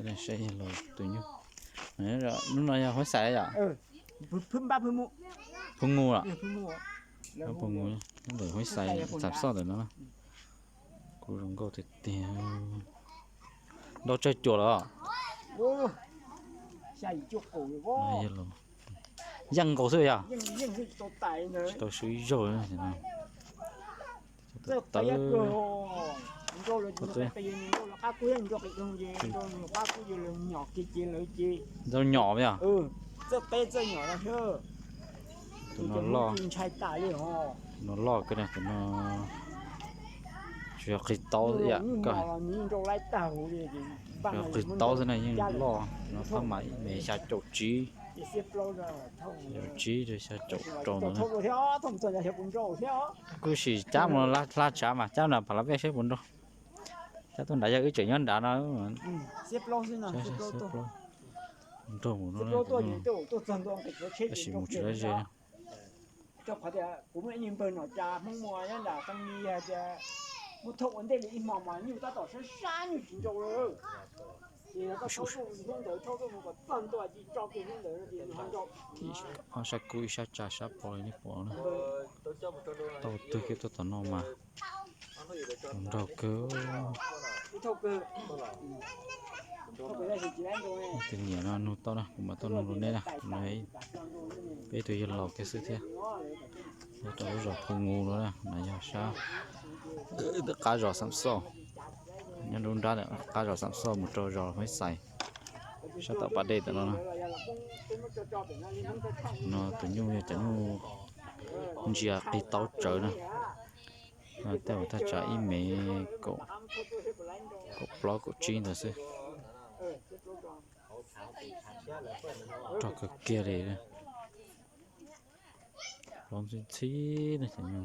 Saib yawg laus tus nyuj. Lub no yog Huab Xais yom? Phwj Nus los? Phwj Nus, ntawm Huab Xais Xam Xoj ntawm no. Kuj zoo nkauj tiag tiag. Ntau tsawg cuam los? Yeej nkaus xwb yog? Tsis tau swb ib zaug. Tawv. Ntxau nyom yog? Tus no loj, tus no loj kawg, tus no tsis yog qhig taub ib yam koj. Tsis yog qhig taub xwb na, yeej loj no, thaj mas ib mev xya caum tsib. Xya caum tsib rau xya caum rau ntawd na. Kuj sim cab mus hla tshav mas cab nram Pha La Vej saib puas nrau. Cab tuaj nrad yog wb tseem nyob nrad no. Nrau mus no, tab sis mus tsis lawv ze. Ob sab kub ib sab tsa sab pov li nej pom na. Tau twg kiag tuaj tom no mas nrau kawg. Tus nyiam no nug tau na, kuv mam tau nug rau neb na. Peb tus yawg laus kiag xwb thiab. Rau lub zos Phu Ngu no na, no yog sab qab zos Xam Xauj. Nyob nruab nrab qab zos Xam Xauj mus rau zos Huab Xais, sab tom pas dej tom no na. No tus nyuj yog cov nyuj ntsia qig taub tsawv na. Tej uas thaj tsam ib mev kaum plaub kaum tsib ntawd xwb. Rog kawg kiag li. Plaub ntxhib ntxhib na.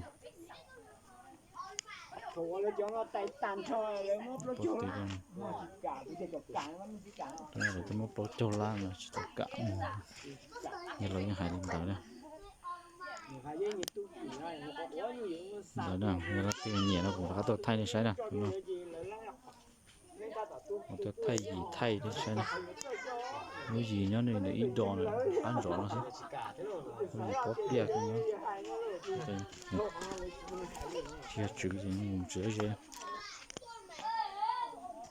Lawv twb muab plaub caug lab no tsis tau kam mus. Yog los yeej hais li ntawd na. Ntawd na, yog leej twg nyiam no kuv rov qab tuaj thaij nej saib na. Kuv tuaj thaij yim thaij nej saib na. Lub yim nyob ntawm ib do ntawm qab ntsos no xwb. Lub yim pob pliaj kawg nyob. Tsis yog tswv ces mus tsis tau ze.